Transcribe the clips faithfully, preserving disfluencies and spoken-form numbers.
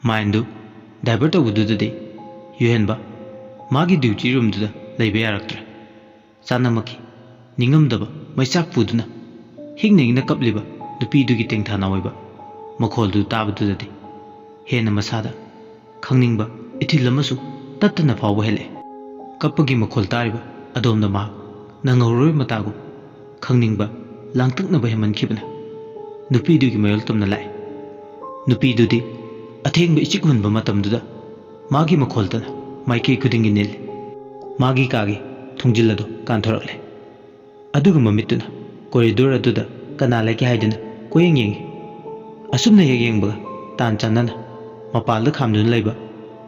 ꯃꯥꯏꯟꯗꯨ divert ꯇꯧꯕꯗꯨꯗꯗꯤ ꯌꯨꯍꯦꯟꯕ ꯃꯥꯒꯤ duty ꯔꯨꯝꯗꯨꯗ ꯂꯩꯕ ꯌꯥꯔꯛꯇ꯭ꯔꯦ꯫ ꯆꯥꯅꯃꯛꯀꯤ ꯅꯤꯡꯉꯝꯗꯕ ꯃꯩꯆꯥꯛ ꯄꯨꯗꯨꯅ ꯍꯤꯡꯅ ꯍꯤꯡꯅ ꯀꯞꯂꯤꯕ ꯅꯨꯄꯤꯗꯨꯒꯤ ꯇꯦꯡꯊꯥꯅ ꯑꯣꯏꯕ ꯃꯈꯣꯜꯗꯨ ꯇꯥꯕꯗꯨꯗꯗꯤ ꯍꯦꯟꯅ ꯃꯁꯥꯗ ꯈꯪꯅꯤꯡꯕ ꯏꯊꯤꯜ ꯑꯃꯁꯨ ꯇꯠꯇꯅ ꯐꯥꯎꯕ ꯍꯦꯜꯂꯛꯑꯦ꯫ ꯀꯞꯄꯒꯤ ꯃꯈꯣꯜ ꯇꯥꯔꯤꯕ ꯑꯗꯣꯝꯗ ꯃꯍꯥꯛ ꯅꯪꯍꯧꯔꯣꯏ ꯃꯇꯥꯒꯨꯝ ꯈꯪꯅꯤꯡꯕ ꯂꯥꯡꯇꯛꯅꯕ ꯍꯦꯟꯃꯟꯈꯤꯕꯅ ꯅꯨꯄꯤꯗꯨꯒꯤ ꯃꯌꯣꯜ ꯇꯝꯅ ꯂꯥꯛꯑꯦ꯫ ꯅꯨꯄꯤꯗꯨꯗꯤ ꯑꯊꯦꯡꯕ ꯏꯆꯤꯛ ꯍꯨꯟꯕ ꯃꯇꯝꯗꯨꯗ ꯃꯥꯒꯤ ꯃꯈꯣꯜꯇꯅ ꯃꯥꯏꯀꯩ ꯈꯨꯗꯤꯡꯒꯤ ꯅꯤꯜꯂꯤ꯫ ꯃꯥꯒꯤ ꯀꯥꯒꯤ ꯊꯣꯡꯖꯤꯜ ꯑꯗꯨ ꯀꯥꯟꯊꯣꯔꯛꯂꯦ꯫ ꯑꯗꯨꯒ ꯃꯃꯤꯠꯇꯨꯅ ꯀꯣꯔꯤꯗꯣꯔ ꯑꯗꯨꯗ ꯀꯅꯥ ꯂꯩꯒꯦ ꯍꯥꯏꯗꯨꯅ ꯀꯣꯏꯌꯦꯡ ꯌꯦꯡꯉꯤ꯫ ꯑꯁꯨꯝꯅ ꯍꯦꯛ ꯌꯦꯡꯕꯒ ꯇꯥꯟ ꯆꯥꯟꯅꯅ ꯃꯄꯥꯜꯗ ꯈꯥꯝꯗꯨꯅ ꯂꯩꯕ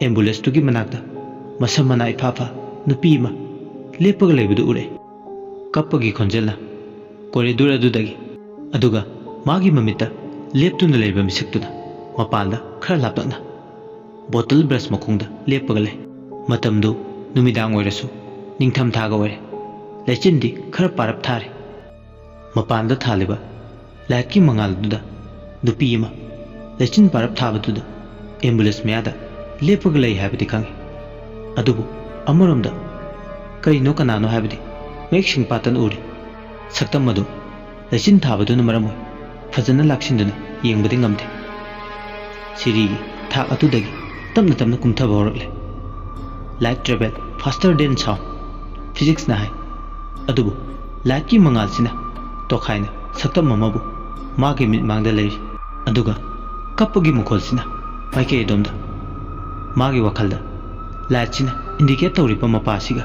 ꯑꯦꯝꯕꯨꯂꯦꯟꯁꯇꯨꯒꯤ ꯃꯅꯥꯛꯇ ꯃꯁꯝ ꯃꯅꯥ ꯏꯐꯥ ꯐꯥ ꯅꯨꯄꯤ ꯑꯃ ꯂꯦꯞꯄꯒ ꯂꯩꯕꯗꯨ ꯎꯔꯛꯏ꯫ ꯀꯞꯄꯒꯤ ꯈꯣꯟꯖꯦꯜꯅ ꯀꯣꯔꯤꯗꯣꯔ ꯑꯗꯨꯗꯒꯤ, ꯑꯗꯨꯒ ꯃꯥꯒꯤ ꯃꯃꯤꯠꯇ ꯂꯦꯞꯇꯨꯅ ꯂꯩꯕ ꯃꯤꯁꯛꯇꯨꯅ ꯃꯄꯥꯟꯗ ꯈꯔ ꯂꯥꯞꯇꯛꯅ ꯕꯣꯇꯜ ꯕ꯭ꯔꯁ ꯃꯈꯣꯡꯗ ꯂꯦꯞꯄꯒ ꯂꯩ꯫ ꯃꯇꯝꯗꯨ ꯅꯨꯃꯤꯗꯥꯡ ꯑꯣꯏꯔꯁꯨ ꯅꯤꯡꯊꯝꯊꯥꯒ ꯑꯣꯏꯔꯦ꯫ ꯂꯩꯆꯤꯟꯗꯤ ꯈꯔ ꯄꯥꯔꯞ ꯊꯥꯔꯤ꯫ ꯃꯄꯥꯟꯗ ꯊꯥꯜꯂꯤꯕ ꯂꯥꯏꯠꯀꯤ ꯃꯉꯥꯜꯗꯨꯗ ꯅꯨꯄꯤ ꯑꯃ ꯂꯩꯆꯤꯟ ꯄꯥꯔꯞ ꯊꯥꯕꯗꯨꯗ ꯑꯦꯝꯕꯨꯂꯦꯟꯁ ꯃꯌꯥꯗ ꯂꯦꯞꯄꯒ ꯂꯩ ꯍꯥꯏꯕꯗꯤ ꯈꯪꯉꯤ꯫ ꯑꯗꯨꯕꯨ ꯑꯃꯔꯣꯝꯗ ꯀꯔꯤꯅꯣ ꯀꯅꯥꯅꯣ ꯍꯥꯏꯕꯗꯤ ꯃꯌꯦꯛ ꯁꯦꯡ ꯄꯥꯠꯇꯅ ꯎꯔꯤ꯫ ꯁꯛꯇꯝ ꯑꯗꯨ ꯂꯩꯆꯤꯟ ꯊꯥꯕꯗꯨꯅ ꯃꯔꯝ ꯑꯣꯏ ꯐꯖꯅ ꯂꯥꯛꯁꯤꯟꯗꯨꯅ ꯌꯦꯡꯕꯗꯤ ꯉꯝꯗꯦ꯫ ꯁꯤꯔꯤꯒꯤ ꯊꯥꯛ ꯑꯗꯨꯗꯒꯤ ꯇꯞꯅ ꯇꯞꯅ ꯀꯨꯝꯊꯕ ꯍꯧꯔꯛꯂꯦ꯫ Light travel faster than sound, ꯐꯤꯖꯤꯛꯁꯅ ꯍꯥꯏ꯫ ꯑꯗꯨꯕꯨ ꯂꯥꯏꯠꯀꯤ ꯃꯉꯥꯜꯁꯤꯅ ꯇꯣꯈꯥꯏꯅ ꯁꯛꯇꯝ ꯑꯃꯕꯨ ꯃꯥꯒꯤ ꯃꯤꯠꯃꯥꯡꯗ ꯂꯩꯔꯤ꯫ ꯑꯗꯨꯒ ꯀꯞꯄꯒꯤ ꯃꯈꯣꯜꯁꯤꯅ ꯃꯥꯏꯀꯩ ꯑꯗꯣꯝꯗ꯫ ꯃꯥꯒꯤ ꯋꯥꯈꯜꯗ ꯂꯥꯏꯠꯁꯤꯅ ꯏꯟꯗꯤꯀꯦꯠ ꯇꯧꯔꯤꯕ ꯃꯄꯥꯁꯤꯒ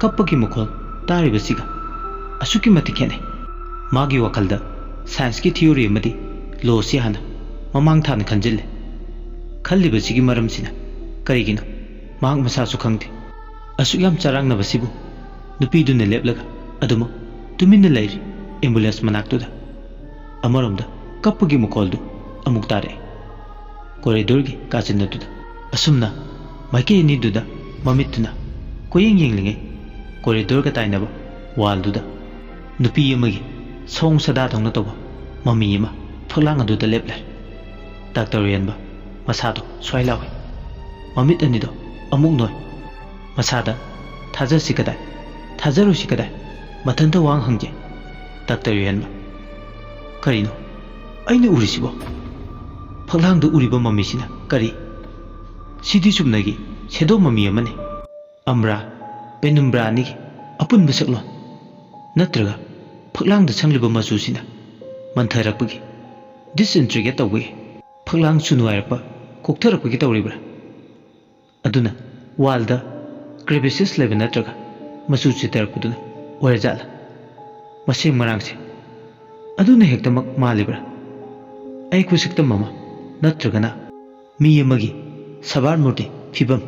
ꯀꯞꯄꯒꯤ ꯃꯈꯣꯜ ꯇꯥꯔꯤꯕꯁꯤꯒ ꯑꯁꯨꯛꯀꯤ ꯃꯇꯤꯛ ꯈꯦꯠꯅꯩ꯫ ꯃꯥꯒꯤ ꯋꯥꯈꯜꯗ ꯁꯥꯏꯟꯁꯀꯤ ꯊꯤꯑꯣꯔꯤ ꯑꯃꯗꯤ ꯂꯣꯁꯤ ꯍꯥꯟꯅ ꯃꯃꯥꯡ ꯊꯥꯅ ꯈꯟꯖꯤꯜꯂꯦ꯫ ꯈꯜꯂꯤꯕꯁꯤꯒꯤ ꯃꯔꯝꯁꯤꯅ ꯀꯔꯤꯒꯤꯅꯣ ꯃꯍꯥꯛ ꯃꯁꯥꯁꯨ ꯈꯪꯗꯦ꯫ ꯑꯁꯨꯛ ꯌꯥꯝ ꯆꯔꯥꯡꯅꯕꯁꯤꯕꯨ ꯅꯨꯄꯤꯗꯨꯅ ꯂꯦꯞꯂꯒ ꯑꯗꯨꯃꯛ ꯇꯨꯃꯤꯟꯅ ꯂꯩꯔꯤ ꯑꯦꯝꯕꯨꯂꯦꯟꯁ ꯃꯅꯥꯛꯇꯨꯗ꯫ ꯑꯃꯔꯣꯝꯗ ꯀꯞꯄꯒꯤ ꯃꯈꯣꯜꯗꯨ ꯑꯃꯨꯛ ꯇꯥꯔꯛꯑꯦ꯫ ꯀꯣꯔꯤꯗꯣꯔꯒꯤ ꯀꯥꯆꯤꯟ ꯑꯗꯨꯗ꯫ ꯑꯁꯨꯝꯅ ꯃꯥꯏꯀꯩ ꯑꯅꯤꯗꯨꯗ ꯃꯃꯤꯠꯇꯨꯅ ꯀꯣꯏꯌꯦꯡ ꯌꯦꯡꯂꯤꯉꯩ ꯀꯣꯔꯤꯗꯣꯔꯒ ꯇꯥꯏꯅꯕ ꯋꯥꯜꯗꯨꯗ ꯅꯨꯄꯤ ꯑꯃꯒꯤ ꯁꯑꯣꯡ ꯁꯥꯗꯥꯗꯧꯅ ꯇꯧꯕ ꯃꯃꯤ ꯑꯃ ꯐꯛꯂꯥꯡ ꯑꯗꯨꯗ ꯂꯦꯞꯂꯦ꯫ ꯗꯥꯛꯇꯔ ꯎꯌꯦꯟꯕ ꯃꯁꯥꯗꯣ ꯁ꯭ꯋꯥꯏ ꯂꯥꯎꯏ꯫ ꯃꯃꯤꯠ ꯑꯅꯤꯗꯣ ꯑꯃꯨꯛ ꯅꯣꯏ꯫ ꯃꯁꯥꯗ ꯊꯥꯖꯁꯤ ꯀꯗꯥꯏ, ꯊꯥꯖꯔꯣꯏꯁꯤ ꯀꯗꯥꯏ, ꯃꯊꯟꯇ ꯋꯥꯍꯪ ꯍꯪꯖꯩ꯫ ꯗꯥꯛꯇꯔ ꯌꯨꯍꯦꯟꯕ, ꯀꯔꯤꯅꯣ ꯑꯩꯅ ꯎꯔꯤꯁꯤꯕꯣ? ꯐꯛꯂꯥꯡꯗ ꯎꯔꯤꯕ ꯃꯃꯤꯁꯤꯅ ꯀꯔꯤ? ꯁꯤꯗꯤ ꯆꯨꯝꯅꯒꯤ ꯁꯦꯗꯣ ꯃꯃꯤ ꯑꯃꯅꯤ꯫ ꯑꯝꯕ꯭ꯔꯥ, ꯄꯦꯅꯨꯝꯕ꯭ꯔꯥ ꯑꯅꯤꯒꯤ ꯑꯄꯨꯟꯕ ꯁꯛꯂꯣꯟ꯫ ꯅꯠꯇ꯭ꯔꯒ ꯐꯛꯂꯥꯡꯗ ꯁꯪꯂꯤꯕ ꯃꯆꯨꯁꯤꯅ ꯃꯟꯊꯔꯛꯄꯒꯤ, ꯗꯤꯁꯏꯟꯇ꯭ꯔꯤꯒꯦꯠ ꯇꯧꯕꯒꯤ, ꯐꯛꯂꯥꯡ ꯆꯨ ꯅꯨꯡꯉꯥꯏꯔꯛꯄ, ꯀꯣꯛꯊꯔꯛꯄꯒꯤ ꯇꯧꯔꯤꯕ꯭ꯔꯥ? ꯑꯗꯨꯅ ꯋꯥꯜꯗ ꯀ꯭ꯔꯦꯕꯤꯁꯦꯁ ꯂꯩꯕ ꯅꯠꯇ꯭ꯔꯒ ꯃꯆꯨ ꯆꯤꯊꯔꯛꯄꯗꯨꯅ ꯑꯣꯏꯔꯖꯥꯠꯂꯥ? ꯃꯁꯦꯡ ꯃꯔꯥꯡꯁꯦ ꯑꯗꯨꯅ ꯍꯦꯛꯇꯃꯛ ꯃꯥꯜꯂꯤꯕ꯭ꯔꯥ? ꯑꯌꯦꯛꯄ ꯁꯛꯇꯝ ꯑꯃ ꯅꯠꯇ꯭ꯔꯒꯅ ꯃꯤ ꯑꯃꯒꯤ ꯁꯕꯥꯔ ꯃꯨꯔꯇꯤ ꯐꯤꯕꯝ,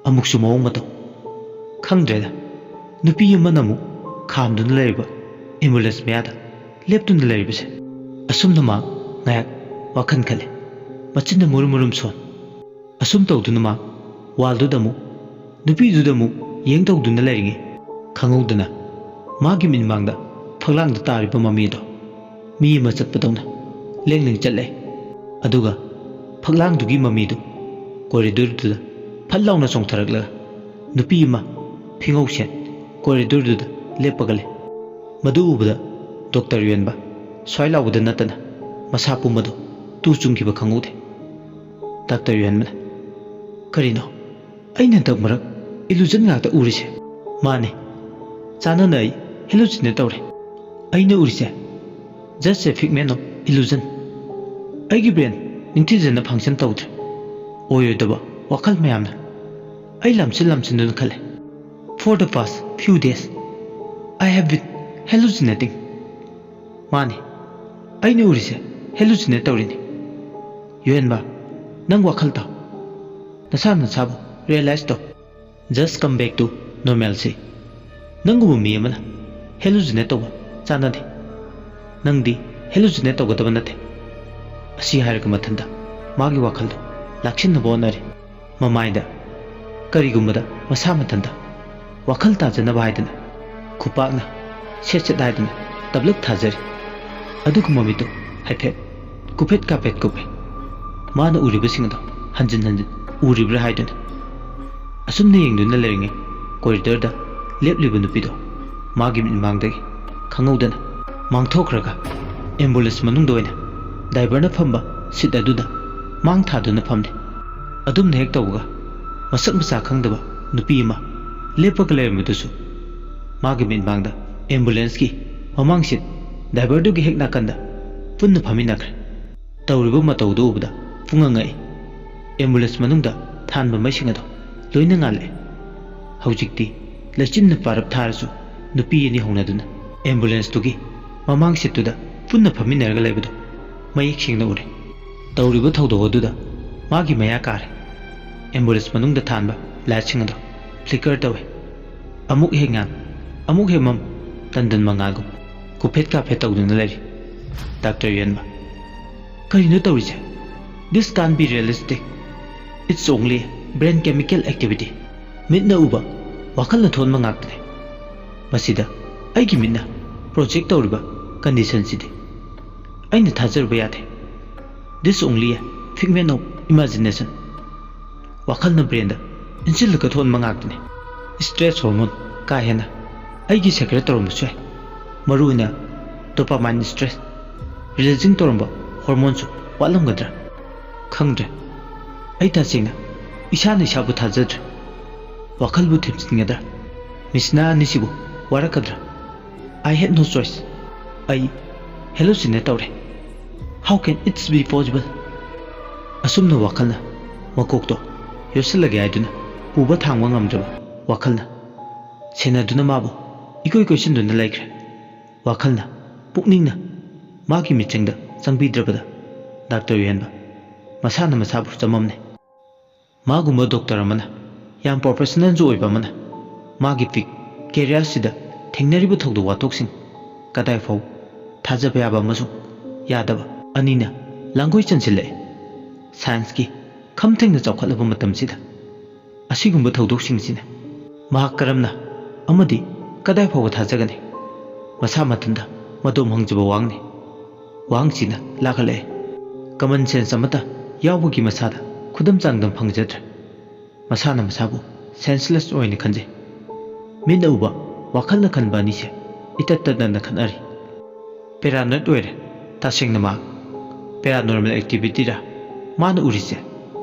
ꯑꯃꯨꯛꯁꯨ ꯃꯑꯣꯡ ꯃꯇꯧ꯫ ꯈꯪꯗ꯭ꯔꯦꯗ, ꯅꯨꯄꯤ ꯑꯃꯅ ꯑꯃꯨꯛ ꯈꯥꯝꯗꯨꯅ ꯂꯩꯔꯤꯕ ꯑꯦꯝꯕꯨꯂꯦꯟꯁ ꯃꯌꯥꯗ ꯂꯦꯞꯇꯨꯅ ꯂꯩꯔꯤꯕꯁꯦ꯫ ꯑꯁꯨꯝꯅ ꯃꯥ ꯉꯥꯏꯍꯥꯛ ꯋꯥꯈꯜ ꯈꯜꯂꯦ꯫ ꯃꯆꯤꯟꯅ ꯃꯨꯔꯨꯝ ꯃꯨꯔꯨꯝ ꯁꯣꯟ꯫ ꯑꯁꯨꯝ ꯇꯧꯗꯨꯅ ꯃꯥ ꯋꯥꯜꯗꯨꯗ ꯑꯃꯨꯛ, ꯅꯨꯄꯤꯗꯨꯗ ꯑꯃꯨꯛ ꯌꯦꯡ ꯇꯧꯗꯨꯅ ꯂꯩꯔꯤꯉꯩ, ꯈꯪꯍꯧꯗꯅ ꯃꯥꯒꯤ ꯃꯤꯠꯃꯥꯡꯗ ꯐꯛꯂꯥꯡꯗ ꯇꯥꯔꯤꯕ ꯃꯃꯤ ꯑꯗꯣ ꯃꯤ ꯑꯃ ꯆꯠꯄꯗꯧꯅ ꯂꯦꯡ ꯂꯦꯡ ꯆꯠꯂꯦ꯫ ꯑꯗꯨꯒ ꯐꯛꯂꯥꯡꯗꯨꯒꯤ ꯃꯃꯤꯗꯨ ꯀꯣꯔꯤꯗꯣꯔꯗꯨꯗ ꯐꯠ ꯂꯥꯎꯅ ꯆꯣꯡꯊꯔꯛꯂꯒ ꯅꯨꯄꯤ ꯑꯃ ꯐꯤꯉꯧꯁꯦꯟ ꯀꯣꯔꯤꯗꯣꯔꯗꯨꯗ ꯂꯦꯞꯄꯒ ꯂꯩ꯫ ꯃꯗꯨ ꯎꯕꯗ ꯗꯣꯛꯇꯔ ꯌꯣꯟꯕ ꯁ꯭ꯋꯥꯏ ꯂꯥꯎꯕꯗ ꯅꯠꯇꯅ ꯃꯁꯥ ꯄꯨꯝꯕꯗꯨ ꯇꯨ ꯆꯨꯡꯈꯤꯕ ꯈꯪꯍꯧꯗꯦ꯫ ꯗꯥꯛꯇꯔ ꯌꯣꯟꯕꯅ, "ꯀꯔꯤꯅꯣ? ꯑꯩꯅ ꯍꯟꯗꯛ ꯃꯔꯛ ꯏꯂꯨꯖꯟ ꯉꯥꯛꯇ ꯎꯔꯤꯁꯦ?" "ꯃꯥꯅꯦ, ꯆꯥꯅꯅ ꯑꯩ ꯍꯦꯂꯨꯁꯤꯅꯦꯠ ꯇꯧꯔꯦ꯫ ꯑꯩꯅ ꯎꯔꯤꯁꯦ just a figment of illusion꯫ ꯑꯩꯒꯤ ꯕ꯭ꯔꯦꯟ ꯅꯤꯡꯊꯤꯖꯅ ꯐꯪꯁꯟ ꯇꯧꯗ꯭ꯔꯦ꯫ ꯑꯣꯏꯔꯣꯏꯗꯕ ꯋꯥꯈꯜ ꯃꯌꯥꯝꯅ ꯑꯩ ꯂꯥꯝꯁꯤꯟ ꯂꯥꯝꯁꯤꯟꯗꯨꯅ ꯈꯜꯂꯦ꯫ For the past few days, I have been hallucinating꯫ ꯃꯥꯅꯤ, ꯑꯩꯅ ꯎꯔꯤꯁꯦ ꯍꯦꯂꯨꯁꯤꯅꯦꯠ ꯇꯧꯔꯤꯅꯤ꯫ ꯌꯨꯍꯦꯟꯕ, ꯅꯪ ꯋꯥꯈꯜ ꯇꯥꯎ꯫ ꯅꯁꯥ ꯅꯁꯥꯕꯨ ꯔꯤꯌꯦꯂꯥꯏꯁ ꯇꯧ꯫ Just come back to normalcy꯫ ꯅꯪꯒꯨꯝꯕ ꯃꯤ ꯑꯃꯅ ꯍꯦꯂꯨꯁꯤꯅꯦꯠ ꯇꯧꯕ ꯆꯥꯟꯅꯗꯦ꯫ ꯅꯪꯗꯤ ꯍꯦꯂꯨꯁꯤꯅꯦꯠ ꯇꯧꯒꯗꯕ ꯅꯠꯇꯦ꯫ ꯑꯁꯤ ꯍꯥꯏꯔꯒ ꯃꯊꯟꯇ ꯃꯥꯒꯤ ꯋꯥꯈꯜꯗꯣ ꯂꯥꯛꯁꯤꯟꯅꯕ ꯍꯣꯠꯅꯔꯤ꯫ ꯃꯃꯥꯏꯗ ꯀꯔꯤꯒꯨꯝꯕꯗ ꯃꯁꯥ ꯃꯊꯟꯇ ꯋꯥꯈꯜ ꯇꯥꯖꯅꯕ ꯍꯥꯏꯗꯅ ꯈꯨꯄꯥꯛꯅ ꯁꯦꯠ ꯁꯦꯠ ꯍꯥꯏꯗꯨꯅ ꯇꯞꯂꯞ ꯊꯥꯖꯔꯤ꯫ ꯑꯗꯨꯒ ꯃꯃꯤꯠꯇꯨ ꯍꯥꯏꯐꯦꯠ ꯀꯨꯐꯦꯠ ꯀꯥꯐꯦꯠ ꯀꯨꯞꯄꯦ꯫ ꯃꯥꯅ ꯎꯔꯤꯕꯁꯤꯡ ꯑꯗꯣ ꯍꯟꯖꯤꯟ ꯍꯟꯖꯤꯟ ꯎꯔꯤꯕ꯭ꯔꯥ ꯍꯥꯏꯗꯨꯅ꯫ ꯑꯁꯨꯝꯅ ꯌꯦꯡꯗꯨꯅ ꯂꯩꯔꯤꯉꯩ ꯀꯣꯔꯤꯗꯣꯔꯗ ꯂꯦꯞꯂꯤꯕ ꯅꯨꯄꯤꯗꯣ ꯃꯥꯒꯤ ꯃꯤꯠꯃꯥꯡꯗꯒꯤ ꯈꯪꯍꯧꯗꯅ ꯃꯥꯡꯊꯣꯛꯈ꯭ꯔꯒ ꯑꯦꯝꯕꯨꯂꯦꯟꯁ ꯃꯅꯨꯡꯗ ꯑꯣꯏꯅ ꯗ꯭ꯔꯥꯏꯚꯔꯅ ꯐꯝꯕ ꯁꯤꯠ ꯑꯗꯨꯗ ꯃꯥꯡ ꯊꯥꯗꯨꯅ ꯐꯝꯂꯦ꯫ ꯑꯗꯨꯝꯅ ꯍꯦꯛ ꯇꯧꯕꯒ ꯃꯁꯛ ꯃꯁꯥ ꯈꯪꯗꯕ ꯅꯨꯄꯤ ꯑꯃ ꯂꯦꯞꯄꯒ ꯂꯩꯔꯝꯕꯗꯨꯁꯨ ꯃꯥꯒꯤ ꯃꯤꯠꯃꯥꯡꯗ ꯑꯦꯝꯕꯨꯂꯦꯟꯁꯀꯤ ꯃꯃꯥꯡ ꯁꯤꯠ ꯗ꯭ꯔꯥꯏꯚꯔꯗꯨꯒꯤ ꯍꯦꯛ ꯅꯥꯀꯟꯗ ꯄꯨꯟꯅ ꯐꯝꯃꯤꯟꯅꯈ꯭ꯔꯦ꯫ ꯇꯧꯔꯤꯕ ꯃꯇꯧꯗꯨ ꯎꯕꯗ ꯄꯨꯡꯉꯛ ꯉꯛꯏ꯫ ꯑꯦꯝꯕꯨꯂꯦꯟꯁ ꯃꯅꯨꯡꯗ ꯊꯥꯟꯕ ꯃꯩꯁꯤꯡ ꯑꯗꯣ ꯂꯣꯏꯅ ꯉꯥꯜꯂꯛꯑꯦ꯫ ꯍꯧꯖꯤꯛꯇꯤ ꯂꯩꯆꯤꯟꯅ ꯄꯥꯔꯞ ꯊꯥꯔꯁꯨ ꯅꯨꯄꯤ ꯑꯅꯤ ꯍꯧꯅꯗꯨꯅ ꯑꯦꯝꯕꯨꯂꯦꯟꯁꯇꯨꯒꯤ ꯃꯃꯥꯡ ꯁꯤꯠꯇꯨꯗ ꯄꯨꯟꯅ ꯐꯝꯃꯤꯟꯅꯔꯒ ꯂꯩꯕꯗꯨ ꯃꯌꯦꯛ ꯁꯦꯡꯅ ꯎꯔꯦ꯫ ꯇꯧꯔꯤꯕ ꯊꯧꯗꯣꯛ ꯑꯗꯨꯗ ꯃꯥꯒꯤ ꯃꯌꯥ ꯀꯥꯔꯦ꯫ ꯑꯦꯝꯕꯨꯂꯦꯟꯁ ꯃꯅꯨꯡꯗ ꯊꯥꯟꯕ ꯂꯥꯏꯠꯁꯤꯡ ꯑꯗꯣ ꯐ꯭ꯂꯤꯀꯔ ꯇꯧꯏ꯫ ꯑꯃꯨꯛ ꯍꯦꯛ ꯉꯥꯟ, ꯑꯃꯨꯛ ꯍꯦꯛ ꯃꯝ, ꯇꯟꯗꯟ ꯃꯉꯥꯜꯒꯨꯝ ꯀꯨꯐꯦꯠ ꯀꯥꯐꯦꯠ ꯇꯧꯗꯨꯅ ꯂꯩꯔꯤ꯫ ꯗꯥꯛꯇꯔ ꯌꯦꯟꯕ, "ꯀꯔꯤꯅꯣ ꯇꯧꯔꯤꯁꯦ? This can't be realistic. It's only brain chemical activity." ꯃꯤꯠꯅ ꯎꯕ, ꯋꯥꯈꯜꯅ ꯊꯣꯟꯕ ꯉꯥꯛꯇꯅꯤ꯫ ꯃꯁꯤꯗ ꯑꯩꯒꯤ ꯃꯤꯠꯅ ꯄ꯭ꯔꯣꯖꯦꯛ ꯇꯧꯔꯤꯕ ꯀꯟꯗꯤꯁꯟꯁꯤꯗꯤ ꯑꯩꯅ ꯊꯥꯖꯔꯨꯕ ꯌꯥꯗꯦ꯫ This only a figment of imagination. ꯋꯥꯈꯜꯅ ꯕ꯭ꯔꯦꯟꯗ ꯏꯟꯁꯤꯜꯂꯒ ꯊꯣꯟꯕ ꯉꯥꯛꯇꯅꯤ꯫ ꯁ꯭ꯇ꯭ꯔꯦꯁ ꯍꯣꯔꯃꯣꯟ ꯀꯥ ꯍꯦꯟꯅ ꯑꯩꯒꯤ ꯁꯦꯀ꯭ꯔꯦꯠ ꯇꯧꯔꯝꯕꯁꯨ ꯌꯥꯏ꯫ ꯃꯔꯨꯑꯣꯏꯅ ꯗꯣꯄꯥꯃꯥꯏꯟ ꯁ꯭ꯇ꯭ꯔꯦꯁ ꯔꯤꯂꯤꯖꯤꯡ ꯇꯧꯔꯝꯕ ꯍꯣꯔꯃꯣꯟꯁꯨ ꯋꯥꯠꯂꯝꯒꯗ꯭ꯔꯥ? ꯈꯪꯗ꯭ꯔꯦ꯫ ꯑꯩ ꯇꯁꯦꯡꯅ ꯏꯁꯥꯅ ꯏꯁꯥꯕꯨ ꯊꯥꯖꯗ꯭ꯔꯦ꯫ ꯋꯥꯈꯜꯕꯨ ꯊꯦꯝꯖꯤꯟꯒꯗ꯭ꯔꯥ? ꯃꯤꯠꯁꯅꯥ ꯑꯅꯤꯁꯤꯕꯨ ꯋꯥꯔꯛꯀꯗ꯭ꯔꯥ? I had no choice. ꯑꯩ ꯍꯦꯂꯨꯁꯤꯅꯦꯠ ꯇꯧꯔꯦ꯫ How can it be possible? ꯑꯁꯨꯝꯅ ꯋꯥꯈꯜꯅ ꯃꯀꯣꯛꯇꯣ ꯌꯣꯠꯁꯤꯜꯂꯒꯦ ꯍꯥꯏꯗꯨꯅ ꯄꯨꯕ ꯊꯥꯡꯕ ꯉꯝꯗ꯭ꯔꯕ ꯋꯥꯈꯜꯅ ꯁꯦꯟꯅꯗꯨꯅ ꯃꯥꯕꯨ ꯏꯀꯣꯏ ꯀꯣꯏꯁꯤꯟꯗꯨꯅ ꯂꯩꯈ꯭ꯔꯦ꯫ ꯋꯥꯈꯜꯅ, ꯄꯨꯛꯅꯤꯡꯅ ꯃꯥꯒꯤ ꯃꯤꯠꯆꯪꯗ ꯆꯪꯕꯤꯗ꯭ꯔꯕꯗ ꯗꯥꯛꯇꯔ ꯌꯦꯟꯕ ꯃꯁꯥꯅ ꯃꯁꯥꯕꯨ ꯆꯃꯝꯅꯩ꯫ ꯃꯥꯒꯨꯝꯕ ꯗꯣꯛꯇꯔ ꯑꯃꯅ, ꯌꯥꯝ ꯄ꯭ꯔꯣꯐꯦꯁꯅꯦꯜꯁꯨ ꯑꯣꯏꯕ ꯑꯃꯅ ꯃꯥꯒꯤ ꯐꯤꯛ ꯀꯦꯔꯤꯌꯔꯁꯤꯗ ꯊꯦꯡꯅꯔꯤꯕ ꯊꯧꯗꯣꯛ ꯋꯥꯊꯣꯛꯁꯤꯡ ꯀꯗꯥꯏ ꯐꯥꯎ ꯊꯥꯖꯕ ꯌꯥꯕ ꯑꯃꯁꯨꯡ ꯌꯥꯗꯕ ꯑꯅꯤꯅ ꯂꯥꯡꯒꯣꯏ ꯆꯟꯁꯤꯜꯂꯛꯑꯦ꯫ ꯁꯥꯏꯟꯁꯀꯤ ꯈꯝꯊꯦꯡꯅ ꯆꯥꯎꯈꯠꯂꯕ ꯃꯇꯝꯁꯤꯗ ꯑꯁꯤꯒꯨꯝꯕ ꯊꯧꯗꯣꯛꯁꯤꯡꯁꯤꯅ ꯃꯍꯥꯛ ꯀꯔꯝꯅ ꯑꯃꯗꯤ ꯀꯗꯥꯏ ꯐꯥꯎꯕ ꯊꯥꯖꯒꯅꯤ? ꯃꯁꯥ ꯃꯊꯟꯇ ꯃꯗꯣꯝ ꯍꯪꯖꯕ ꯋꯥꯍꯪꯅꯤ꯫ ꯋꯥꯍꯪꯁꯤꯅ ꯂꯥꯛꯈꯠꯂꯛꯑꯦ꯫ ꯀꯃꯟ ꯁꯦꯟꯁ ꯑꯃꯠꯇ ꯌꯥꯎꯕꯒꯤ ꯃꯁꯥꯗ ꯈꯨꯗꯝ ꯆꯥꯡꯗꯝ ꯐꯪꯖꯗ꯭ꯔꯦ꯫ ꯃꯁꯥꯅ ꯃꯁꯥꯕꯨ senseless ꯑꯣꯏꯅ ꯈꯟꯖꯩ꯫ ꯃꯤꯠꯅ ꯎꯕ, ꯋꯥꯈꯜꯅ ꯈꯟꯕ ꯑꯅꯤꯁꯦ ꯏꯇꯠ ꯇꯠꯅꯅ ꯈꯠꯅꯔꯤ꯫ Paranoid ꯑꯣꯏꯔꯦ꯫ ꯇꯁꯦꯡꯅ ꯃꯍꯥꯛ paranormal activityꯔ ꯃꯥꯅ ꯎꯔꯤꯁꯦ?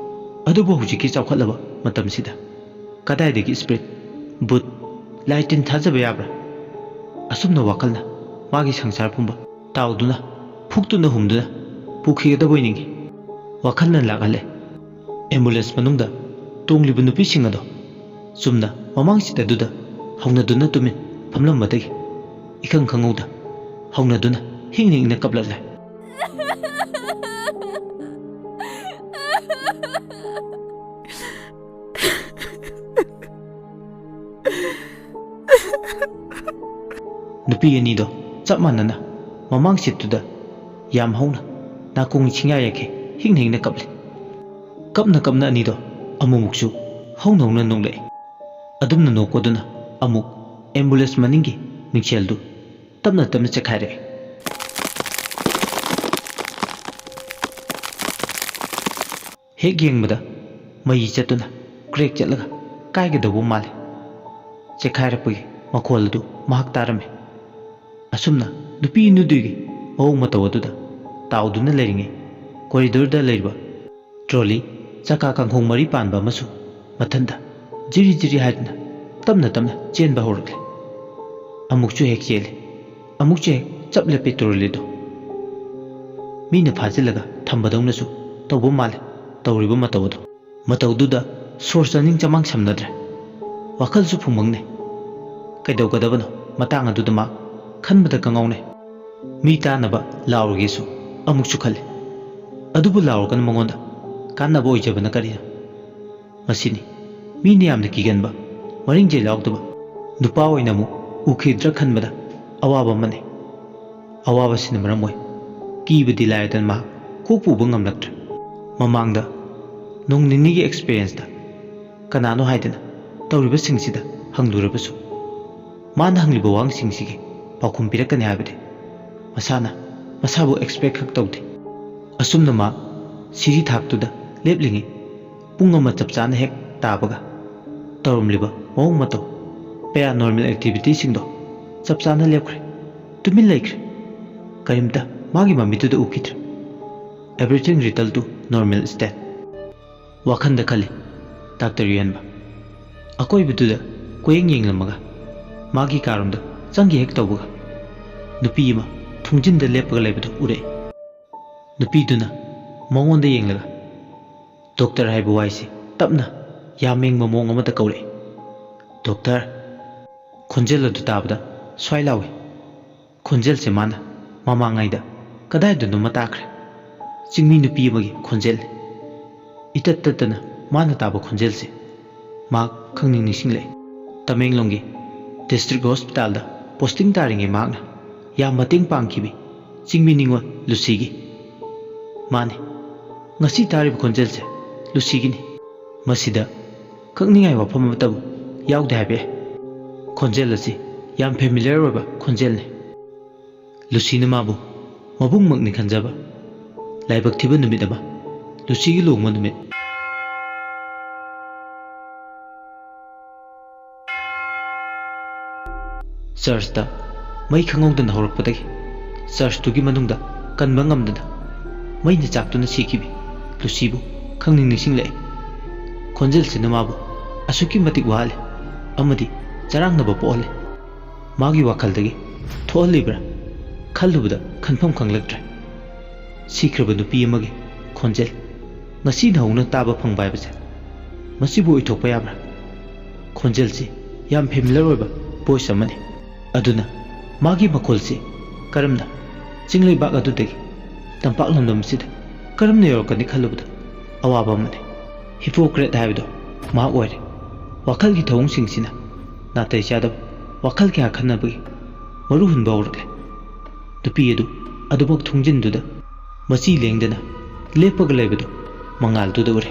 ꯑꯗꯨꯕꯨ ꯍꯧꯖꯤꯛꯀꯤ ꯆꯥꯎꯈꯠꯂꯕ ꯃꯇꯝꯁꯤꯗ ꯀꯗꯥꯏꯗꯒꯤ spirit, ꯚꯨꯠ, ꯂꯥꯏ ꯇꯤꯟ ꯊꯥꯖꯕ ꯌꯥꯕ꯭ꯔꯥ? ꯑꯁꯨꯝꯅ ꯋꯥꯈꯜꯅ ꯃꯥꯒꯤ ꯁꯪꯁꯥꯔ ꯄꯨꯝꯕ ꯇꯥꯎꯗꯨꯅ, ꯐꯨꯛꯇꯨꯅ ꯍꯨꯝꯗꯨꯅ ꯄꯨꯈꯤꯒꯗꯕ ꯑꯣꯏꯅꯤꯡꯏ꯫ ꯋꯥꯈꯜꯅ ꯂꯥꯛꯍꯜꯂꯦ꯫ Ambulance ꯃꯅꯨꯡꯗ ꯇꯣꯡꯂꯤꯕ ꯅꯨꯄꯤꯁꯤꯡ ꯑꯗꯣ ꯆꯨꯝꯅ ꯃꯃꯥꯡ seat ꯑꯗꯨꯗ ꯍꯧꯅꯗꯨꯅ ꯇꯨꯃꯤꯟ ꯐꯝꯂꯝꯕꯗꯒꯤ ꯏꯈꯪ ꯈꯪꯍꯧꯗ ꯍꯧꯅꯗꯨꯅ ꯍꯤꯡꯅ ꯍꯤꯡꯅ ꯀꯞꯂꯛꯂꯦ꯫ ꯅꯨꯄꯤ ꯑꯅꯤꯗꯣ ꯆꯞ ꯃꯥꯟꯅꯅ ꯃꯃꯥꯡ seatꯇꯨꯗ ꯌꯥꯝ ꯍꯧꯅ ꯅꯥꯀꯣꯡ ꯁꯤꯡꯌꯥ ꯌꯥꯈꯤ ꯍꯤꯡꯅ ꯍꯤꯡꯅ ꯀꯞꯂꯤ꯫ ꯀꯞꯅ ꯀꯞꯅ ꯑꯅꯤꯗꯣ ꯑꯃꯨꯛꯃꯨꯛꯁꯨ ꯍꯧꯅ ꯍꯧꯅ ꯅꯣꯛꯂꯛꯏ꯫ ꯑꯗꯨꯝꯅ ꯅꯣꯛꯄꯗꯨꯅ ꯑꯃꯨꯛ ambulance ꯃꯅꯤꯡꯒꯤ ꯃꯤꯡꯁꯦꯜꯗꯨ ꯇꯞꯅ ꯇꯞꯅ ꯆꯦꯛꯈꯥꯏꯔꯛꯏ꯫ ꯍꯦꯛ ꯌꯦꯡꯕꯗ ꯃꯩ ꯆꯠꯇꯨꯅ crack ꯆꯠꯂꯒ ꯀꯥꯏꯒꯗꯧꯕ ꯃꯥꯜꯂꯦ꯫ ꯆꯦꯛꯈꯥꯏꯔꯛꯄꯒꯤ ꯃꯈꯣꯜ ꯑꯗꯨ ꯃꯍꯥꯛ ꯇꯥꯔꯝꯃꯤ꯫ ꯑꯁꯨꯝꯅ ꯅꯨꯄꯤ ꯑꯅꯤꯗꯨꯒꯤ ꯃꯑꯣꯡ ꯃꯇꯧ ꯑꯗꯨꯗ ꯇꯥꯎꯗꯨꯅ ꯂꯩꯔꯤꯉꯩ corridorꯗ ꯂꯩꯔꯤꯕ trolley ꯆꯀꯥ ꯀꯥꯡꯈꯣꯡ ꯃꯔꯤ ꯄꯥꯟꯕ ꯑꯃꯁꯨ ꯃꯊꯟꯇ ꯖꯤꯔꯤ ꯖꯤꯔꯤ ꯍꯥꯏꯗꯨꯅ ꯇꯞꯅ ꯇꯞꯅ ꯆꯦꯟꯕ ꯍꯧꯔꯛꯂꯦ꯫ ꯑꯃꯨꯛꯁꯨ ꯍꯦꯛ ꯆꯦꯜꯂꯤ, ꯑꯃꯨꯛꯁꯨ ꯍꯦꯛ ꯆꯞ ꯂꯦꯞꯄꯤ trolleyꯗꯨ꯫ ꯃꯤꯅ ꯐꯥꯖꯤꯜꯂꯒ ꯊꯝꯕꯗꯧꯅꯁꯨ ꯇꯧꯕ ꯃꯥꯜꯂꯦ ꯇꯧꯔꯤꯕ ꯃꯇꯧ ꯑꯗꯨ꯫ ꯃꯇꯧꯗꯨꯗ ꯁꯣꯔ ꯆꯥꯅꯤꯡ ꯆꯃꯥꯡ ꯁꯝꯅꯗ꯭ꯔꯦ꯫ ꯋꯥꯈꯜꯁꯨ ꯐꯨꯡꯕꯪꯅꯩ꯫ ꯀꯩꯗꯧꯒꯗꯕꯅꯣ ꯃꯇꯥꯡ ꯑꯗꯨꯗ ꯃꯥ ꯈꯟꯕꯗ ꯀꯉꯥꯎꯅꯩ꯫ ꯃꯤ ꯇꯥꯅꯕ ꯂꯥꯎꯔꯒꯦꯁꯨ ꯑꯃꯨꯛꯁꯨ ꯈꯜꯂꯤ꯫ ꯑꯗꯨꯕꯨ ꯂꯥꯎꯔꯒꯅ ꯃꯉꯣꯟꯗ ꯀꯥꯟꯅꯕ ꯑꯣꯏꯖꯕꯅ ꯀꯔꯤꯅꯣ? ꯃꯁꯤꯅꯤ ꯃꯤꯅ ꯌꯥꯝꯅ ꯀꯤꯒꯟꯕ, ꯃꯔꯤꯡꯖꯦꯜ ꯌꯥꯎꯗꯕ ꯅꯨꯄꯥ ꯑꯣꯏꯅ ꯑꯃꯨꯛ ꯎꯈꯤꯗ꯭ꯔꯥ ꯈꯟꯕꯗ ꯑꯋꯥꯕ ꯑꯃꯅꯤ꯫ ꯑꯋꯥꯕꯁꯤꯅ ꯃꯔꯝ ꯑꯣꯏ ꯀꯤꯕꯗꯤ ꯂꯥꯏꯔꯗꯅ ꯃꯍꯥꯛ ꯀꯣꯛ ꯄꯨꯕ ꯉꯝꯂꯛꯇ꯭ꯔꯦ꯫ ꯃꯃꯥꯡꯗ ꯅꯣꯡ ꯅꯤꯅꯤꯒꯤ experienceꯇ ꯀꯅꯥꯅꯣ ꯍꯥꯏꯗꯅ ꯇꯧꯔꯤꯕꯁꯤꯡꯁꯤꯗ ꯍꯪꯂꯨꯔꯕꯁꯨ ꯃꯥꯅ ꯍꯪꯂꯤꯕ ꯋꯥꯍꯪꯁꯤꯡꯁꯤꯒꯤ ꯄꯥꯎꯈꯨꯝ ꯄꯤꯔꯛꯀꯅꯤ ꯍꯥꯏꯕꯗꯤ ꯃꯁꯥꯅ ꯃꯁꯥꯕꯨ expect ꯈꯛ ꯇꯧꯗꯦ꯫ ꯑꯁꯨꯝꯅ ꯃꯥ ꯁꯤꯔꯤ ꯊꯥꯛꯇꯨꯗ ꯂꯦꯞꯂꯤꯉꯩ ꯄꯨꯡ ꯑꯃ ꯆꯞ ꯆꯥꯅ ꯍꯦꯛ ꯇꯥꯕꯒ ꯇꯧꯔꯝꯂꯤꯕ ꯃꯑꯣꯡ ꯃꯇꯧ, paranormal activityꯁꯤꯡꯗꯣ ꯆꯞ ꯆꯥꯅ ꯂꯦꯞꯈ꯭ꯔꯦ꯫ ꯇꯨꯃꯤꯟ ꯂꯩꯈ꯭ꯔꯦ꯫ ꯀꯔꯤꯝꯇ ꯃꯥꯒꯤ ꯃꯃꯤꯠꯇꯨꯗ ꯎꯈꯤꯗ꯭ꯔꯦ꯫ Everything returned to normal state꯫ ꯋꯥꯈꯜꯗ ꯈꯜꯂꯤ ꯗꯥꯛꯇꯔ ꯌꯨꯍꯦꯟꯕ꯫ ꯑꯀꯣꯏꯕꯗꯨꯗ ꯀꯣꯏꯌꯦꯡ ꯌꯦꯡꯂꯝꯃꯒ ꯃꯥꯒꯤ ꯀꯥꯔꯣꯝꯗ ꯆꯪꯒꯦ ꯍꯦꯛ ꯇꯧꯕꯒ ꯅꯨꯄꯤ ꯑꯃ ꯊꯣꯡꯖꯤꯟꯗ ꯂꯦꯞꯄꯒ ꯂꯩꯕꯗꯨ ꯎꯔꯛꯏ꯫ ꯅꯨꯄꯤꯗꯨꯅ ꯃꯉꯣꯟꯗ ꯌꯦꯡꯂꯒ "ꯗꯣꯛꯇꯔ" ꯍꯥꯏꯕ ꯋꯥꯍꯩꯁꯤ ꯇꯞꯅ ꯌꯥꯝ ꯃꯦꯡꯕ ꯃꯑꯣꯡ ꯑꯃꯗ ꯀꯧꯔꯛꯏ꯫ "ꯗꯣꯛꯇꯔ!" ꯈꯣꯟꯖꯦꯜ ꯑꯗꯨ ꯇꯥꯕꯗ ꯁ꯭ꯋꯥꯏ ꯂꯥꯎꯏ꯫ ꯈꯣꯟꯖꯦꯜꯁꯦ ꯃꯥꯅ ꯃꯃꯥꯡꯉꯩꯗ ꯀꯗꯥꯏꯗꯅꯣꯃ ꯇꯥꯈ꯭ꯔꯦ꯫ ꯆꯤꯡꯃꯤ ꯅꯨꯄꯤ ꯑꯃꯒꯤ ꯈꯣꯟꯖꯦꯜꯅꯤ꯫ ꯏꯇꯠ ꯇꯠꯇꯅ ꯃꯥꯅ ꯇꯥꯕ ꯈꯣꯟꯖꯦꯜꯁꯦ ꯃꯍꯥꯛ ꯈꯪꯅꯤꯡ ꯅꯤꯡꯁꯤꯡꯂꯛꯏ꯫ ꯇꯃꯦꯡꯂꯣꯡꯒꯤ district hospitalꯗ posting ꯇꯥꯔꯤꯉꯩ ꯃꯍꯥꯛꯅ ꯌꯥꯝ ꯃꯇꯦꯡ ꯄꯥꯡꯈꯤꯕꯤ ꯆꯤꯡꯃꯤ ꯅꯤꯉꯣꯜ ꯂꯨꯁꯤꯒꯤ꯫ ꯃꯥꯅꯤ, ꯉꯁꯤ ꯇꯥꯔꯤꯕ ꯈꯣꯟꯖꯦꯜꯁꯦ ꯂꯨꯁꯤꯒꯤꯅꯤ꯫ ꯃꯁꯤꯗ ꯀꯛꯅꯤꯡꯉꯥꯏ ꯋꯥꯐꯝ ꯑꯃꯠꯇꯕꯨ ꯌꯥꯎꯗꯦ ꯍꯥꯏꯕ ꯌꯥꯏ꯫ ꯈꯣꯟꯖꯦꯜ ꯑꯁꯤ ꯌꯥꯝ familiar ꯑꯣꯏꯕ ꯈꯣꯟꯖꯦꯜꯅꯤ꯫ ꯂꯨꯁꯤꯅ ꯃꯥꯕꯨ ꯃꯕꯨꯡꯃꯛꯅꯤ ꯈꯟꯖꯕ꯫ ꯂꯥꯏꯕꯛ ꯊꯤꯕ ꯅꯨꯃꯤꯠ ꯑꯃ, ꯂꯨꯁꯤꯒꯤ ꯂꯨꯍꯣꯡꯕ ꯅꯨꯃꯤꯠ꯫ ꯆꯔꯆꯇ ꯃꯩ ꯈꯪꯍꯧꯗꯅ ꯍꯧꯔꯛꯄꯗꯒꯤ ꯆꯔꯆꯇꯨꯒꯤ ꯃꯅꯨꯡꯗ ꯀꯟꯕ ꯉꯝꯗꯅ ꯃꯩꯅ ꯆꯥꯛꯇꯨꯅ ꯁꯤꯈꯤꯕꯤ ꯂꯨꯁꯤꯕꯨ ꯈꯪꯅꯤꯡ ꯅꯤꯡꯁꯤꯡꯂꯛꯏ꯫ ꯈꯣꯟꯖꯦꯜꯁꯤꯅ ꯃꯥꯕꯨ ꯑꯁꯨꯛꯀꯤ ꯃꯇꯤꯛ ꯋꯥꯍꯜꯂꯤ ꯑꯃꯗꯤ ꯆꯔꯥꯡꯅꯕ ꯄꯣꯛꯍꯜꯂꯤ꯫ ꯃꯥꯒꯤ ꯋꯥꯈꯜꯗꯒꯤ ꯊꯣꯛꯍꯜꯂꯤꯕ꯭ꯔꯥ ꯈꯜꯂꯨꯕꯗ ꯈꯟꯐꯝ ꯈꯪꯂꯛꯇ꯭ꯔꯦ꯫ ꯁꯤꯈ꯭ꯔꯕ ꯅꯨꯄꯤ ꯑꯃꯒꯤ ꯈꯣꯟꯖꯦꯜ ꯉꯁꯤꯅ ꯍꯧꯅ ꯇꯥꯕ ꯐꯪꯕ ꯍꯥꯏꯕꯁꯦ ꯃꯁꯤꯕꯨ ꯑꯣꯏꯊꯣꯛꯄ ꯌꯥꯕ꯭ꯔꯥ? ꯈꯣꯟꯖꯦꯜꯁꯤ ꯌꯥꯝ familiar ꯑꯣꯏꯕ voice ꯑꯃꯅꯤ꯫ ꯑꯗꯨꯅ ꯃꯥꯒꯤ ꯃꯈꯣꯜꯁꯤ ꯀꯔꯝꯅ ꯆꯤꯡꯂꯩꯕꯥꯛ ꯑꯗꯨꯗꯒꯤ ꯇꯝꯄꯥꯛ ꯂꯝꯗꯝ ꯑꯁꯤꯗ ꯀꯔꯝꯅ ꯌꯧꯔꯛꯀꯅꯤ ꯈꯜꯂꯨꯕꯗ ꯑꯋꯥꯕ ꯑꯃꯅꯤ꯫ Hypocrite ꯍꯥꯏꯕꯗꯣ ꯃꯍꯥꯛ ꯑꯣꯏꯔꯦ꯫ ꯋꯥꯈꯜꯒꯤ ꯊꯧꯑꯣꯡꯁꯤꯡꯁꯤꯅ ꯅꯥꯇꯩ ꯆꯥꯗꯕ ꯋꯥꯈꯜ ꯀꯌꯥ ꯈꯟꯅꯕꯒꯤ ꯃꯔꯨ ꯍꯨꯟꯕ ꯍꯧꯔꯛꯂꯦ꯫ ꯅꯨꯄꯤ ꯑꯗꯨ ꯑꯗꯨꯃꯛ ꯊꯣꯡꯖꯤꯟꯗꯨꯗ ꯃꯆꯤ ꯂꯦꯡꯗꯅ ꯂꯦꯞꯄꯒ ꯂꯩꯕꯗꯨ ꯃꯉꯥꯜꯗꯨꯗ ꯎꯔꯦ꯫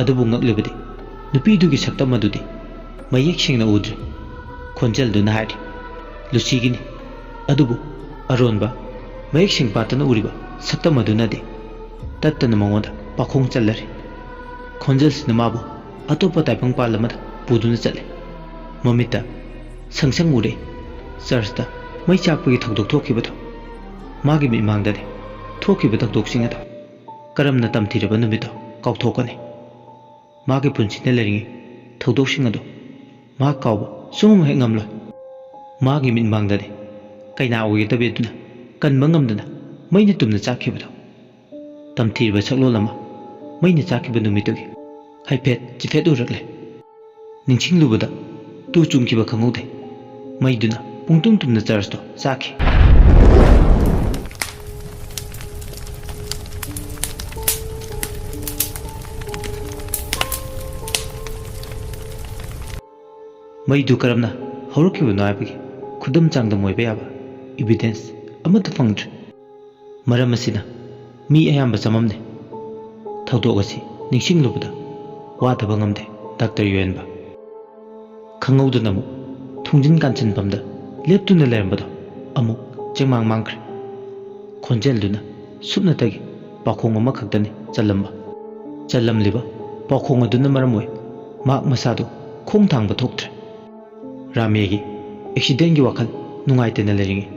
ꯑꯗꯨꯕꯨ ꯉꯛꯂꯤꯕꯗꯤ ꯅꯨꯄꯤꯗꯨꯒꯤ ꯁꯛꯇꯝ ꯑꯗꯨꯗꯤ ꯃꯌꯦꯛ ꯁꯦꯡꯅ ꯎꯗ꯭ꯔꯦ꯫ ꯈꯣꯟꯖꯦꯜꯗꯨꯅ ꯍꯥꯏꯔꯤ, "ꯂꯨꯁꯤꯒꯤꯅꯤ, ꯑꯗꯨꯕꯨ ꯑꯔꯣꯟꯕ ꯃꯌꯦꯛ ꯁꯦꯡ ꯄꯥꯠꯇꯅ ꯎꯔꯤꯕ ꯁꯛꯇꯝ ꯑꯗꯨꯅꯗꯤ?" ꯇꯠꯇꯅ ꯃꯉꯣꯟꯗ ꯄꯥꯈꯣꯡ ꯆꯜꯂꯔꯤ꯫ ꯈꯣꯟꯖꯦꯜꯁꯤꯅ ꯃꯥꯕꯨ ꯑꯇꯣꯞꯄ ꯇꯥꯏꯕꯪꯄꯥꯜ ꯑꯃꯗ ꯄꯨꯗꯨꯅ ꯆꯠꯂꯤ꯫ ꯃꯃꯤꯠꯇ ꯁꯪ ꯁꯪ ꯎꯔꯦ꯫ ꯆꯔꯆꯇ ꯃꯩ ꯆꯥꯛꯄꯒꯤ ꯊꯧꯗꯣꯛ ꯊꯣꯛꯈꯤꯕꯗꯣ ꯃꯥꯒꯤ ꯃꯤꯠꯃꯥꯡꯗꯅꯤ꯫ ꯊꯣꯛꯈꯤꯕ ꯊꯧꯗꯣꯛꯁꯤꯡ ꯑꯗꯣ ꯀꯔꯝꯅ ꯇꯝꯊꯤꯔꯕ ꯅꯨꯃꯤꯠꯇꯣ ꯀꯥꯎꯊꯣꯛꯀꯅꯤ? ꯃꯥꯒꯤ ꯄꯨꯟꯁꯤꯅ ꯂꯩꯔꯤꯉꯩ ꯊꯧꯗꯣꯛꯁꯤꯡ ꯑꯗꯣ ꯃꯍꯥꯛ ꯀꯥꯎꯕ ꯁꯨꯡꯉꯝ ꯍꯦꯛ ꯉꯝꯂꯣꯏ꯫ ꯃꯥꯒꯤ ꯃꯤꯠꯃꯥꯡꯗꯗꯤ ꯀꯩꯅꯥ ꯑꯣꯏꯒꯗꯕꯤ ꯑꯗꯨꯅ ꯀꯟꯕ ꯉꯝꯗꯅ ꯃꯩꯅ ꯇꯨꯝꯅ ꯆꯥꯛꯈꯤꯕꯗꯣ꯫ ꯇꯝꯊꯤꯔꯕ ꯁꯛꯂꯣꯟ ꯑꯃ ꯃꯩꯅ ꯆꯥꯛꯈꯤꯕ ꯅꯨꯃꯤꯠꯇꯨꯒꯤ ꯍꯥꯏꯐꯦꯠ ꯆꯤꯐꯦꯠ ꯎꯔꯛꯂꯦ꯫ ꯅꯤꯡꯁꯤꯡꯂꯨꯕꯗ ꯇꯨ ꯆꯨꯡꯈꯤꯕ ꯈꯪꯍꯧꯗꯦ꯫ ꯃꯩꯗꯨꯅ ꯄꯨꯡꯇꯨꯝ ꯇꯨꯝꯅ ꯆꯔꯆꯇꯣ ꯆꯥꯛꯈꯤ꯫ ꯃꯩꯗꯨ ꯀꯔꯝꯅ ꯍꯧꯔꯛꯈꯤꯕꯅꯣ ꯍꯥꯏꯕꯒꯤ ꯈꯨꯗꯝ ꯆꯥꯡꯗꯝ ꯑꯣꯏꯕ ꯌꯥꯕ evidence ꯑꯃꯠꯇ ꯐꯪꯗ꯭ꯔꯤ꯫ ꯃꯔꯝ ꯑꯁꯤꯅ ꯃꯤ ꯑꯌꯥꯝꯕ ꯆꯃꯝꯅꯩ꯫ ꯊꯧꯗꯣꯛ ꯑꯁꯤ ꯅꯤꯡꯁꯤꯡꯂꯨꯕꯗ ꯋꯥꯗꯕ ꯉꯝꯗꯦ, ꯗꯥꯛꯇꯔ ꯌꯣꯌꯦꯟꯕ꯫ ꯈꯪꯍꯧꯗꯅ ꯑꯃꯨꯛ ꯊꯣꯡꯖꯤꯟ ꯀꯥꯟꯁꯤꯟꯐꯝꯗ ꯂꯦꯞꯇꯨꯅ ꯂꯩꯔꯝꯕꯗꯣ ꯑꯃꯨꯛ ꯆꯦꯡꯃꯥꯡ ꯃꯥꯡꯈ꯭ꯔꯦ꯫ ꯈꯣꯟꯖꯦꯜꯗꯨꯅ ꯁꯨꯞꯅꯇꯒꯤ ꯄꯥꯎꯈꯣꯡ ꯑꯃꯈꯛꯇꯅꯤ ꯆꯜꯂꯝꯕ꯫ ꯆꯜꯂꯝꯂꯤꯕ ꯄꯥꯎꯈꯣꯡ ꯑꯗꯨꯅ ꯃꯔꯝ ꯑꯣꯏ ꯃꯍꯥꯛ ꯃꯁꯥꯗꯨ ꯈꯣꯡ ꯊꯥꯡꯕ ꯊꯣꯛꯇ꯭ꯔꯦ꯫ ꯔꯥꯃꯦꯒꯤ accidentꯀꯤ ꯋꯥꯈꯜ ꯅꯨꯡꯉꯥꯏꯇꯅ ꯂꯩꯔꯤꯉꯩ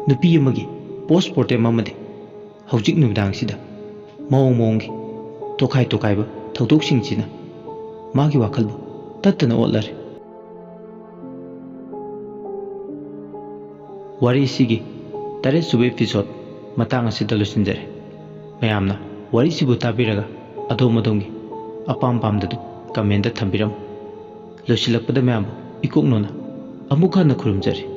ꯅꯨꯄꯤ ꯑꯃꯒꯤ post mortem ꯑꯃꯗꯤ ꯍꯧꯖꯤꯛ ꯅꯨꯃꯤꯗꯥꯡꯁꯤꯗ ꯃꯑꯣꯡ ꯃꯑꯣꯡꯒꯤ ꯇꯣꯈꯥꯏ ꯇꯣꯈꯥꯏꯕ ꯊꯧꯗꯣꯛꯁꯤꯡꯁꯤꯅ ꯃꯥꯒꯤ ꯋꯥꯈꯜꯕꯨ ꯇꯠꯇꯅ ꯑꯣꯠꯂꯔꯦ꯫ ꯋꯥꯔꯤꯁꯤꯒꯤ ꯇꯔꯦꯠ ꯁꯨꯕ episode ꯃꯇꯥꯡ ꯑꯁꯤꯗ ꯂꯣꯏꯁꯤꯟꯖꯔꯦ꯫ ꯃꯌꯥꯝꯅ ꯋꯥꯔꯤꯁꯤꯕꯨ ꯇꯥꯕꯤꯔꯒ ꯑꯗꯣꯝ ꯑꯗꯣꯝꯒꯤ ꯑꯄꯥꯝ ꯄꯥꯝꯗꯗꯨ commentꯇ ꯊꯝꯕꯤꯔꯝꯃꯨ꯫ ꯂꯣꯏꯁꯤꯜꯂꯛꯄꯗ ꯃꯌꯥꯝꯕꯨ ꯏꯀꯣꯛꯅꯣꯅ ꯑꯃꯨꯛ ꯍꯟꯅ ꯈꯨꯔꯨꯝꯖꯔꯤ꯫